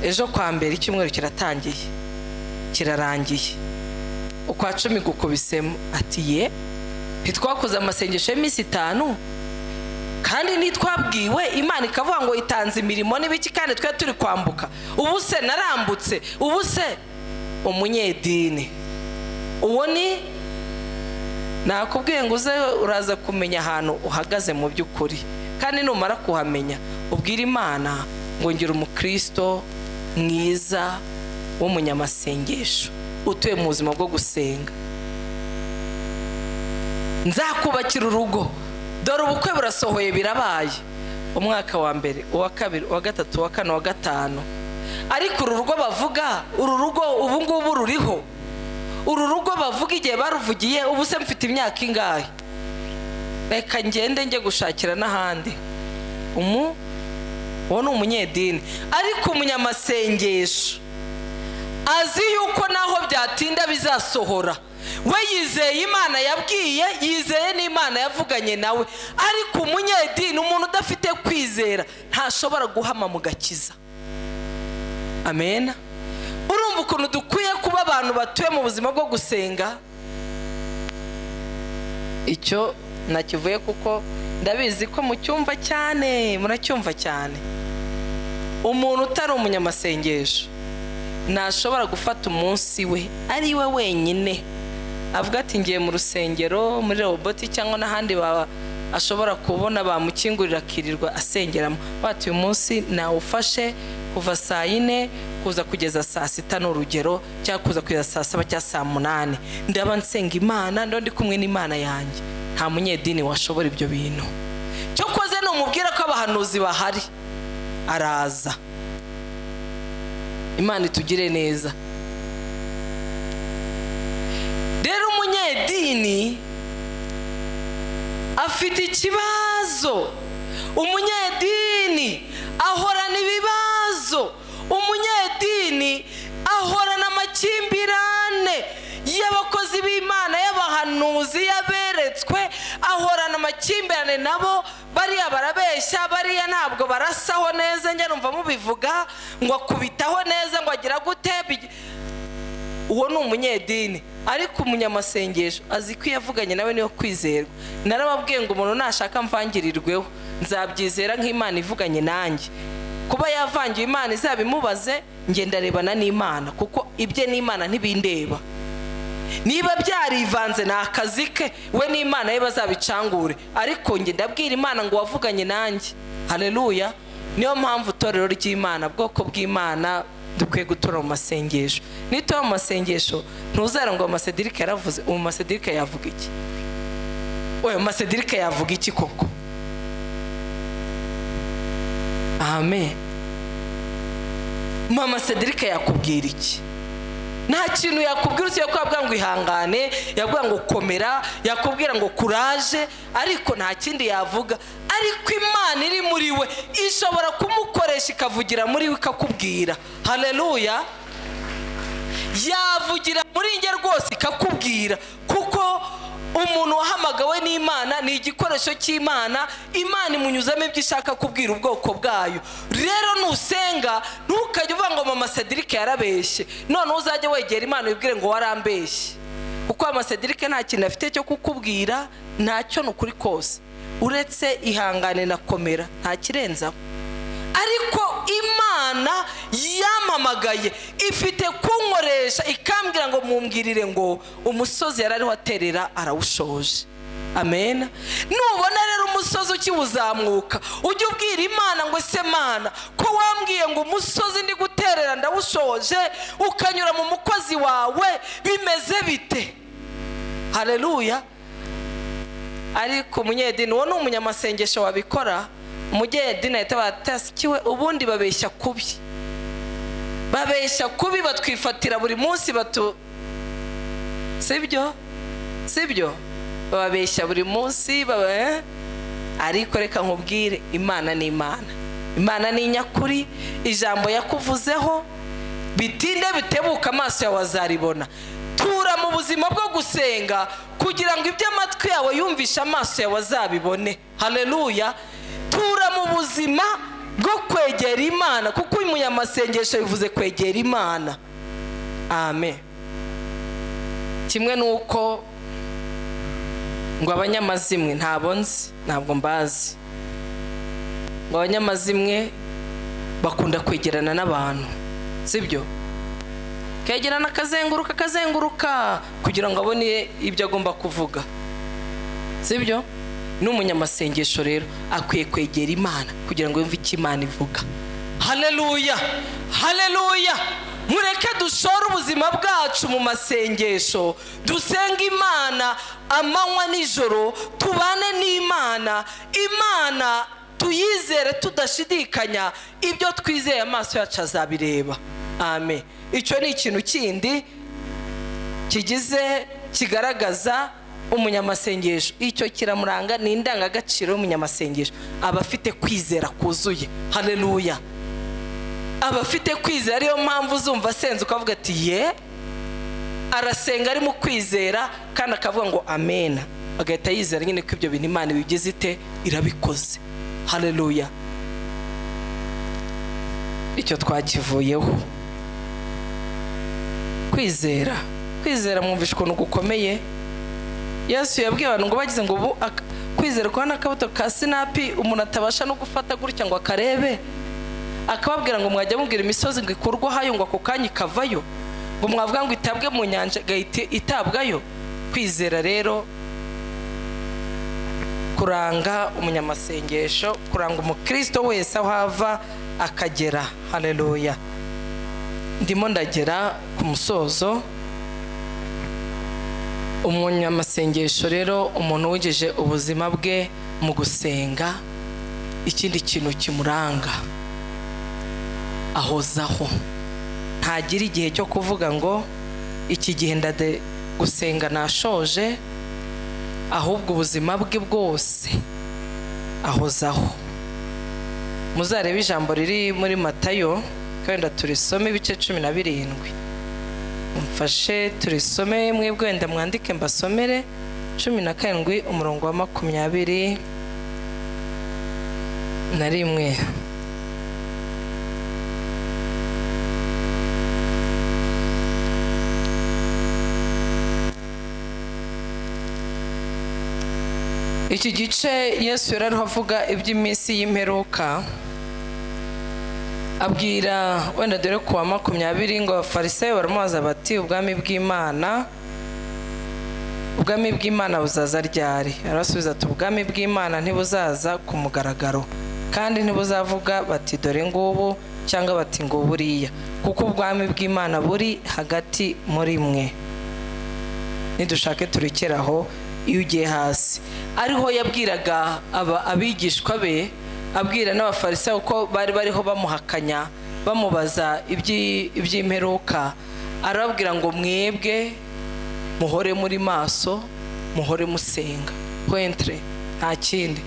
Ejo kwa mbere icyumweru kiratangiye, kirarangiye, ukwa 10 gukubisemo. Ati: "Ye, ntitwakoze amasengesho y'iminsi 5, kandi ntitwabwiwe Imana ikavuga ngo itanze imirimo n'ibiki, kandi twe turi kwambuka? Ubu se narambutse?" Ubu se umunyedini uwo ni nakubwiye ngo uze, uraza kumenya ahantu uhagaze mu by'ukuri. Kandi numara kuhamenya, ubwire Imana ngo: "Ngira umukristo mwiza w'umunyamasengesho utuye mu buzima bwo gusenga. Nzakubakira urugo." Dore ubukwe burasohoye, birabaye, umwaka wa mbere, uwa kabiri, uwa gatatu, uwa kane, uwa gatanu. Ariko uru rugo bavuga, uru rugo ubu ngubu ruriho? Uru rugo bavuga, igihe baruvugiye, ubu se mfite imyaka ingahe? Reka ngende njye gushakira n'ahandi. Uwo ni umunyedini. Ariko umunyamasengesho azi yuko naho byatinda bizasohora. We yizeye Imana yabwiye, yizeye n'Imana yavuganye nawe. Ariko umunyedini, umuntu udafite kwizera, ntashobora guhama mu gakiza. Amen. Urumva ukuntu dukwiye kuba abantu batuye mu buzima bwo gusenga? Icyo nakivuye kuko ndabizi ko mucyumva cyane, muracyumva cyane. Umuntu utari umunyamasengesho ntashobora gufata umunsi we ari we wenyine, avuga ati: "Ngiye mu rusengero muri Roboti cyangwa n'ahandi ashobora kubona bamukingurira," akirirwa asengeramo. Bati: "Uyu munsi nawufashe kuva saa 4 kuza kugeza saa 6," ni urugero, cyangwa kuza kugeza saa 7 cyangwa saa 8, "ndaba nsenga Imana, ndo ndi kumwe n'Imana yanjye." Nta munyedini washobora ibyo bintu. Cyokoze numubwira ko abahanuzi bahari, araza. Imana itugire neza. Rero umunyedini afite ikibazo, umunyedini ahorana ibibazo, umunyedini ahorana amakimbirane y'abakozi b'Imana, y'abahanuzi, y'aberetswe. Ahorana amakimbirane nabo. Bariya barabeshya, bariya ntabwo barasaho neza. Njya numva mubivuga ngo akubitaho neza, ngo agira gute. Uwo ni umunyedini. Ariko umunyamasengesho azi ko iyo avuganye nawe niyo kwizerwa. Narababwiye ngo umuntu nashaka mvangirirweho, nzabyizera nk'Imana ivuganye nanjye. Kuba yavangiwe, Imana izabimubaze. Njye ndarebana n'Imana, kuko ibye n'Imana ntibindeba. Niba byarivanze ni akazi ke, we n'Imana ye bazabicangure. Ariko njye ndabwira Imana ngo wavuganye nanjye. Haleluya! Niyo mpamvu itorero ry'Imana, bwoko bw'Imana, dukwiye gutura mu masengesho. Nituba mu masengesho, ntuzara ngo Masedirike yaravuze. Ubu Masedirike yavuga iki? Oya, Masedirike yavuga iki koko? Amen. Mama Cedric yakubwira iki? Nta kintu yakubwira usibye ko yabwira ngo ihangane, yakubwira ngo komera, yakubwira ngo courage, ariko nta kindi yavuga. Ariko Imana iri muri we ishobora kumukoresha, ikavugira muri we, ikakubwira. Haleluya! Yavugira muri njye rwose ikakubwira, kuko umuntu wahamagawe n'Imana ni igikoresho cy'Imana. Imana imunyuzamo ibyo ishaka kubwira ubwoko bwayo. Rero nusenga, ntukajye uvuga ngo mama Cedric yarabeshye. Noneho uzajya wegera Imana wibwire ngo warambeshye, kuko mama Cedric nta kintu afite cyo kukubwira, ntacyo, ni ukuri kose, uretse ihangane na komera, nta kirenzaho. Ariko Imana Imana yampamagaye ifite kunkoresha, ikambwira ngo mumbwirire ngo umusozi yari ariho aterera arawushoje. Amen. Nubona rero umusozi ukiwuzamuka, ujye ubwira Imana ngo: "Ese Mana, ko wambwiye ngo umusozi ndi guterera ndawushoje, ukanyura mu mukozi wawe, bimeze bite?" Haleluya. Ariko umunyedini, uwo ni umunyamasengesho wabikora. Umunyedini ahita batasikiwe. Ubundi babeshya kubi, babeshya kubi, batwifatira buri munsi, batu sibyo? Sibyo, bababeshya buri munsi baba, eh? Ariko reka nkubwire, Imana ni Imana, Imana ni inyakuri. Ijambo yakuvuzeho, bitinde bitebuka amaso yawe azaribona. Tura mu buzima bwo gusenga kugira ngo ibyo amatwi yawe yumvishe amaso yawe azabibone. Haleluya. Tura mu buzima bwo kwegera Imana, kuko uyu munyamasengesho bivuze kwegera Imana. Amen. Kimwe n'uko ngo abanyamazimwe, ntabwo nzi, ntabwo mbazi, ngo abanyamazimwe bakunda kwegerana n'abantu, sibyo? Kegerana, akazenguruka, akazenguruka kugira ngo abone ibyo agomba kuvuga, sibyo? N'umunyamasengesho rero akwiye kwegera Imana kugira ngo yumve icyo Imana ivuga. Haleluya, haleluya. Mureke dushore ubuzima bwacu mu masengesho, dusenge Imana amanywa nijoro, tubane n'Imana. Imana tuyizere tudashidikanya, ibyo twizeye amaso yacu azabireba. Amen. Icyo ni ikintu kindi kigize kigaragaza umunyamasengesho. Icyo kiramuranga, ni indangagaciro y'umunyamasengesho: aba afite kwizera kuzuye. Haleluya. Aba afite kwizera, ariyo mpamvu uzumva asenze ukavuga ati: "Ye, arasenga ari mu kwizera", kandi akavuga ngo amena, agahita yizera nyine ko ibyo bintu Imana ibigize ite? Irabikoze. Haleluya. Icyo twakivuyeho. Kwizera, kwizera, mwumvisha ukuntu gukomeye. Yesu yabwiye abantu ngo bagize ngo ubu kwizera kwa n'akabuto ka sinapi umuntu atabasha no gufata gutya ngo akarebe, akababwira ngo mwajya mubwira imisozi ngo ikurwahayo, ngo ako kanya ikavayo, ngo mwavuga ngo itabwe mu nyanja, igahita itabwayo. Kwizera rero kuranga umunyamasengesho, kuranga umukristo wese aho ava akagera. Haleluya. Ndimo ndagera ku musozo. Umunyamasengesho rero, umuntu wigeje ubuzima bwe mu gusenga, ikindi kintu kimuranga, ahozaho. Ntagira igihe cyo kuvuga ngo iki gihe ndade gusenga nashoje, ahubwo ubuzima bwe bwose ahozaho. Muzarebe ijambo riri muri Matayo, wenda turisome, ibice 17. Mfashe turisome mwebwe, wenda mwandike mbasomere. 17, umurongo wa 21. Iki gice Yesu yari ariho avuga iby'iminsi y'imperuka, abwira wenda dore ku wa 20 ngo abafarisayo baramubaza bati: "Ubwami bw'Imana buzaza ryari?" Arabasubiza ati: "Ubwami bw'Imana ntibuzaza ku mugaragaro, kandi ntibuzavuga bati: 'Dore ngubu,' cyangwa bati: 'Ngo buriya,' kuko ubwami bw'Imana buri hagati muri mwe." Nidushake turekere aho. Iyo ugiye hasi, ariho yabwiraga aba abigishwa be, abwira n'abafarisayo ko bari bariho bamuhakanya, bamubaza iby'imperuka, arababwira ngo: "Mwebwe muhore muri maso, muhore musenga." Point, nta kindi.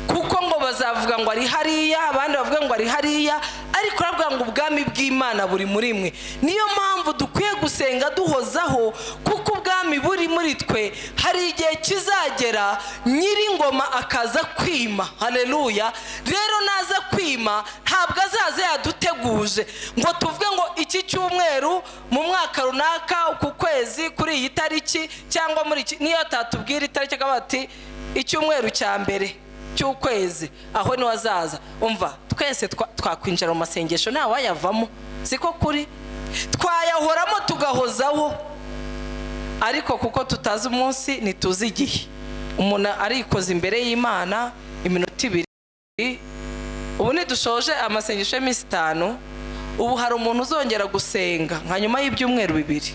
Kuko ngo bazavuga ngo ari hariya, abandi bavuga ngo ari hariya, ariko aravuga ngo ubwami bw'Imana buri muri mwe. Niyo mpamvu dukwiye gusenga duhozaho, kuko ubwami buri muri twe. Hari igihe kizagera nyir'ingoma akaza kwima. Haleluya. Rero naza kwima, ntabwo azaza yaduteguje ngo tuvuge ngo iki cyumweru, mu mwaka runaka, ku kwezi, kuri iyi tariki, cyangwa muri iki. Niyo atatubwira itariki, akaba ati icyumweru cya mbere cy'ukwezi, aho niwe azaza. Umva, twese twakwinjira mu masengesho, ntawayavamo, siko kuri? Twayahoramo, tugahozaho, ariko kuko tutazi umunsi, ntituzi igihe. Umuntu arikoza imbere y'Imana iminota 2. Ubu ntidushoje amasengesho y'iminsi 5. Ubu hari umuntu uzongera gusenga nka nyuma y'ibyumweru 2?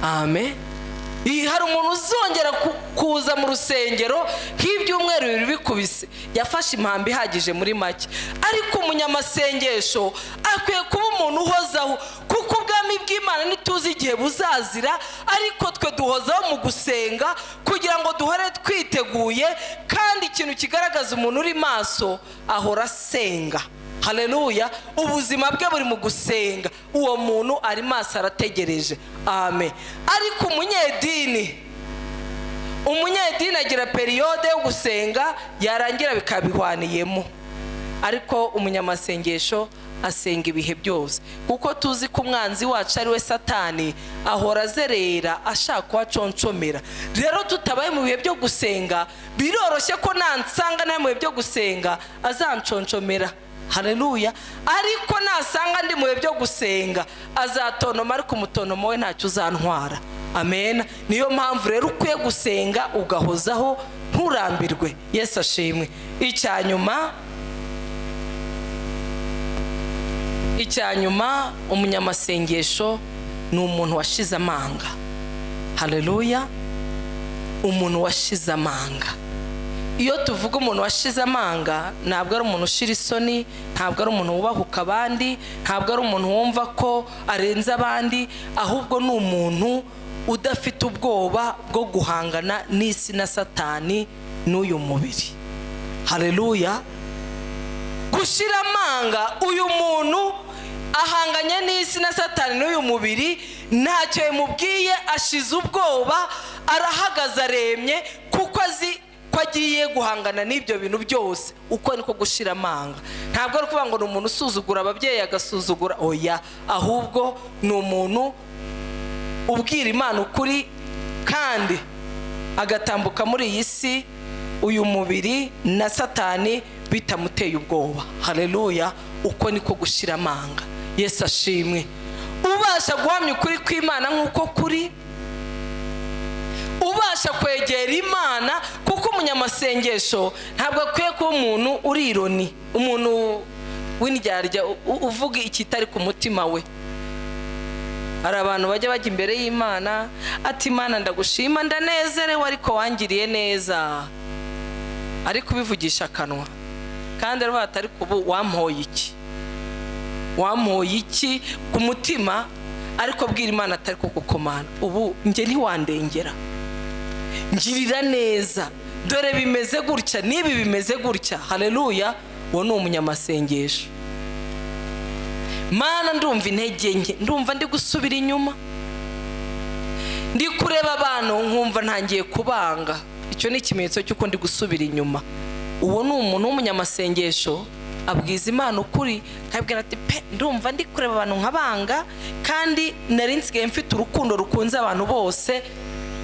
Amen. Hari umuntu uzongera kuza mu rusengero nk'ibyumweru 2 bikubise? Yafashe impamba ihagije muri make. Ariko umunyamasengesho akwiye kuba umuntu uhozaho, kuko ubwami bw'Imana ntituzi igihe buzazira, ariko twe duhozaho mu gusenga kugira ngo duhore twiteguye. Kandi ikintu kigaragaza umuntu uri maso, ahora asenga. Haleluya! Ubuzima bwe buri mu gusenga, uwo muntu ari maso, arategereje. Amen. Ariko umunyedini agira période yo gusenga, yarangira bikabihwaniyemo. Ariko umunyamasengesho asenga ibihe byose, kuko tuzi ko umwanzi wacu, ari we Satani, ahora azerera ashaka kuhaconcomera. Rero tutabaye mu bihe byo gusenga, biroroshye ko nansanga nawe mu bihe byo gusenga azanconcomera. Haleluya! Ariko nasanga ndi mu bihe byo gusenga, azatonoma, ariko umutonomo we ntacyo uzantwara. Amen. Niyo mpamvu rero ukwiye gusenga ugahozaho, nturambirwe. Yesu ashimwe. Icya nyuma, umunyamasengesho ni umuntu washize amanga. Haleluya! Umuntu washize amanga. Iyo tuvuga umuntu washize amanga, ntabwo ari umuntu ushira isoni, ntabwo ari umuntu wubahuka abandi, ntabwo ari umuntu wumva ko arenze abandi, ahubwo ni umuntu udafite ubwoba bwo guhangana n'isi na Satani n'uyu mubiri. Haleluya! Gushira amanga, uyu muntu ahanganye n'isi na Satani n'uyu mubiri, ntacyo yamubwiye, ashize ubwoba, arahagaze aremye, kuko azi ko agiye guhangana n'ibyo bintu byose. Uko niko gushira amanga. Ntabwo ari ukuvuga ngo ni umuntu usuzugura ababyeyi, agasuzugura, oya, ahubwo ni umuntu ubwira Imana ukuri kandi agatambuka muri iyi si, uyu mubiri na Satani bitamuteye ubwoba. Haleluya! Uko niko gushira amanga. Yesu ashimwe. Ubasha guhamya ukuri kw'Imana nk'uko kuri, ubasha kwegera Imana, kuko umunyamasengesho ntabwo akwiye kuba umuntu uri ironi, umuntu w'indyarya, uvuga ikitari ku mutima we. Hari abantu bajya bajya imbere y'Imana ati: "Imana, ndagushima, ndanezerewe, ariko wangiriye neza," ariko ubivugisha akanwa, kandi aravuga ati: "Ariko ubu wampoye iki? Wampoye iki?" Ku mutima ariko abwira Imana atari kugukomana: "Ubu njye ntiwandengera? Ngirira neza, dore bimeze gutya, n'ibi bimeze gutya." Haleluya! Uwo ni umunyamasengesho. "Mana, ndumva intege nke, ndumva ndi gusubira inyuma, ndi kureba abantu nkumva ntangiye kubanga, icyo ni ikimenyetso cy'uko ndi gusubira inyuma." Uwo ni umuntu w'umunyamasengesho, abwiza Imana ukuri, akabwira ati: "Pe, ndumva ndi kureba abantu nkabanga, kandi nari nsigaye mfite urukundo rukunze abantu bose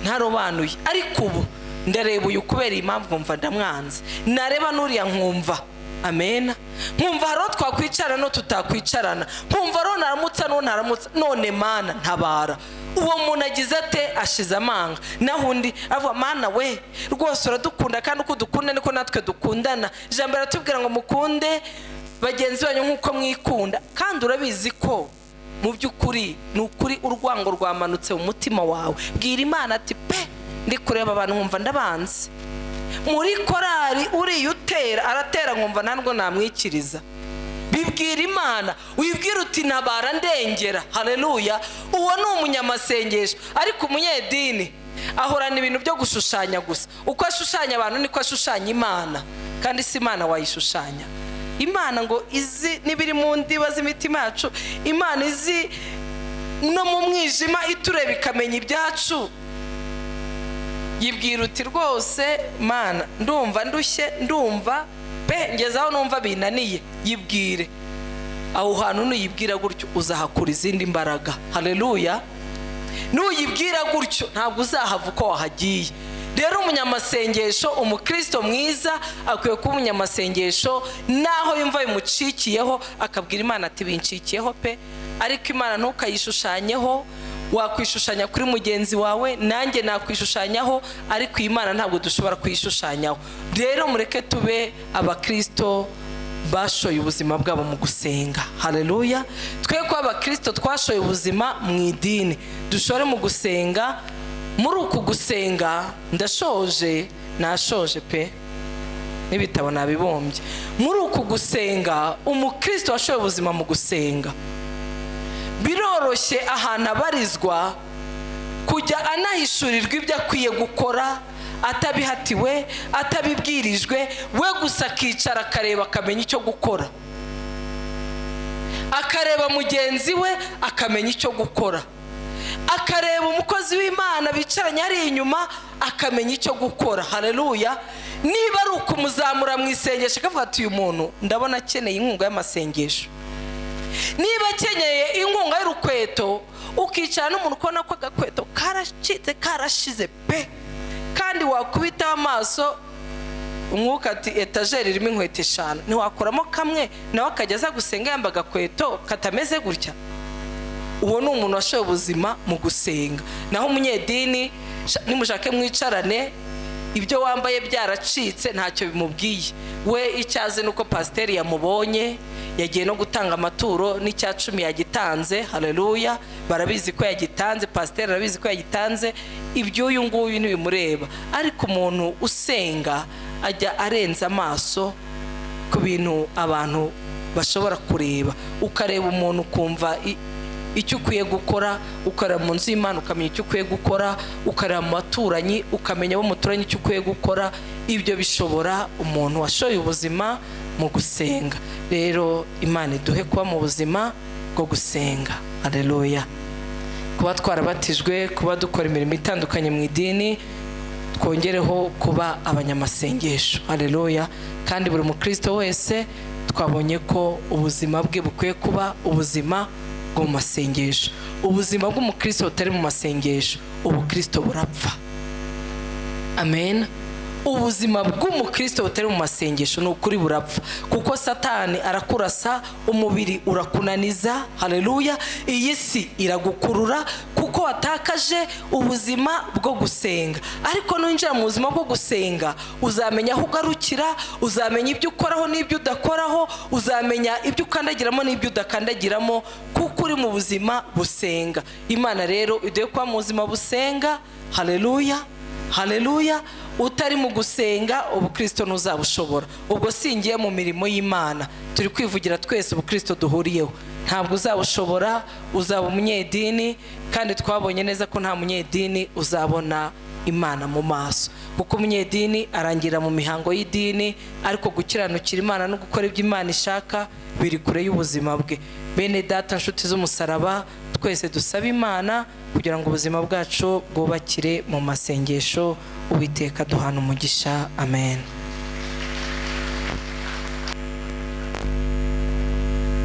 ntarobanuye, ariko ubu ndareba uyu kubera iyi mpamvu nkumva ndamwanze, nareba n'uriya nkumva, amena, nkumva hari uwo twakwicarana n'uwo tutakwicarana, nkumva hari uwo naramutsa n'uwo ntaramutsa. None Mana, ntabara." Uwo muntu agize ate? Ashize amanga. Naho undi avuga: "Mana we, rwose uradukunda, kandi uko udukunda niko natwe dukundana. Ijambo riratubwira ngo mukunde bagenzi banyu nk'uko mwikunda, kandi urabizi ko mu by'ukuri ni ukuri urwango rwamanutse mu mutima wawe." Bwira Imana ati: "Pe, ndi kureba abantu nkumva ndabanze. Muri korari uriya utera aratera nkumva ntabwo namwikiriza." Bibwira Imana, wibwira uti: "Ntabara, ndengera." Haleluya! Uwo ni umunyamasengesho. Ariko umunyedini ahorana ibintu byo gushushanya gusa. Uko ashushanya abantu niko ashushanya Imana, kandi si Imana wayishushanya. Imana ngo izi n'ibiri mu ndiba z'imitima yacu, Imana izi no mu mwijima, itureba ikamenya ibyacu. Yibwira uti: "Rwose Mana, ndumva ndushye, ndumva pe ngeze aho numva binaniye." Yibwire aho hantu. Nuyibwira gutyo uzahakura izindi mbaraga. Haleluya! Nuyibwira gutyo ntabwo uzahava uko wahagiye. Rero umunyamasengesho, umukristo mwiza akwiye kuba umunyamasengesho, naho yumva bimucikiyeho akabwira Imana ati bincikiyeho pe. Ariko Imana ntukayishushanyeho. Wakwishushanya kuri mugenzi wawe, nanjye nakwishushanyaho, ariko iyi Mana ntabwo dushobora kuyishushanyaho. Rero mureke tube abakristo bashoye ubuzima bwabo mu gusenga. Haleluya! Twe kuba abakristo twashoye ubuzima mu idini, dushore mu gusenga. Muri uku gusenga, ndashoje, nashoje pe, n'ibitabo nabibumbye. Muri uku gusenga, umukristo washoye ubuzima mu gusenga, biroroshye ahantu abarizwa kujya anahishurirwa ibyo akwiye gukora, atabihatiwe, atabibwirijwe, we gusa akicara akareba, akamenya icyo gukora, akareba mugenzi we akamenya icyo gukora, akareba umukozi w'Imana bicaranye ari inyuma akamenya icyo gukora. Haleluya! Niba ari ukumuzamura mu isengesho, akavuga ati uyu muntu ndabona akeneye inkunga y'amasengesho. Niba akeneye inkunga y'urukweto, ukicara n'umuntu ukabona ko agakweto karacitse, karashize pe, kandi wakubitaho amaso umwuka ati etajeri irimo inkweto 5, ntiwakuramo kamwe nawe akajya aza gusenga yambaye agakweto katameze gutya? Uwo ni umuntu washoye ubuzima mu gusenga. Naho umunyedini, nimushake mwicarane, ibyo wambaye byaracitse ntacyo bimubwiye. We icyo azi ni uko pasiteri yamubonye, yagiye no gutanga amaturo, n'icya cumi yagitanze. Haleluya! Barabizi ko yagitanze, pasiteri arabizi ko yagitanze, iby'uyu nguyu ntibimureba. Ariko umuntu usenga ajya arenza amaso ku bintu abantu bashobora kureba. Ukareba umuntu ukumva icyo ukwiye gukora, ukareba mu nzu y'Imana ukamenya icyo ukwiye gukora, ukareba mu baturanyi ukamenya abo muturanye icyo ukwiye gukora. Ibyo bishobora umuntu washoye ubuzima mu gusenga. Rero Imana iduhe kuba mu buzima bwo gusenga. Haleluya! Kuba twarabatijwe, kuba dukora imirimo itandukanye mu idini, twongereho kuba abanyamasengesho. Haleluya! Kandi buri mukristo wese twabonye ko ubuzima bwe bukwiye kuba ubuzima bwo mu masengesho. Ubuzima bw'umukristo butari mu masengesho, ubukristo burapfa. Amen. Ubuzima bw'umukristo butari mu masengesho ni ukuri burapfa, kuko Satani arakurasa, umubiri urakunaniza. Haleluya! Iyi si iragukurura kuko watakaje ubuzima bwo gusenga. Ariko nuwinjira mu buzima bwo gusenga, uzamenya aho ugarukira, uzamenya ibyo ukoraho n'ibyo udakoraho, uzamenya ibyo ukandagiramo n'ibyo udakandagiramo, kuko uri mu buzima busenga. Imana rero iduhe kuba mu buzima busenga. Haleluya, haleluya! Utari mu gusenga, ubukristo ntuzabushobora. Ubwo singiye mu mirimo y'Imana, turi kwivugira twese ubukristo duhuriyeho. Ntabwo uzabushobora, uzaba umunyedini, kandi twabonye neza ko nta munyedini uzabona Imana mu maso, kuko umunyedini arangira mu mihango y'idini, ariko gukiranukira Imana no gukora ibyo Imana ishaka biri kure y'ubuzima bwe. Bene data, nshuti z'umusaraba, twese dusaba Imana kugira ngo ubuzima bwacu bwubakire mu masengesho. Uwiteka duhana umugisha. Amen.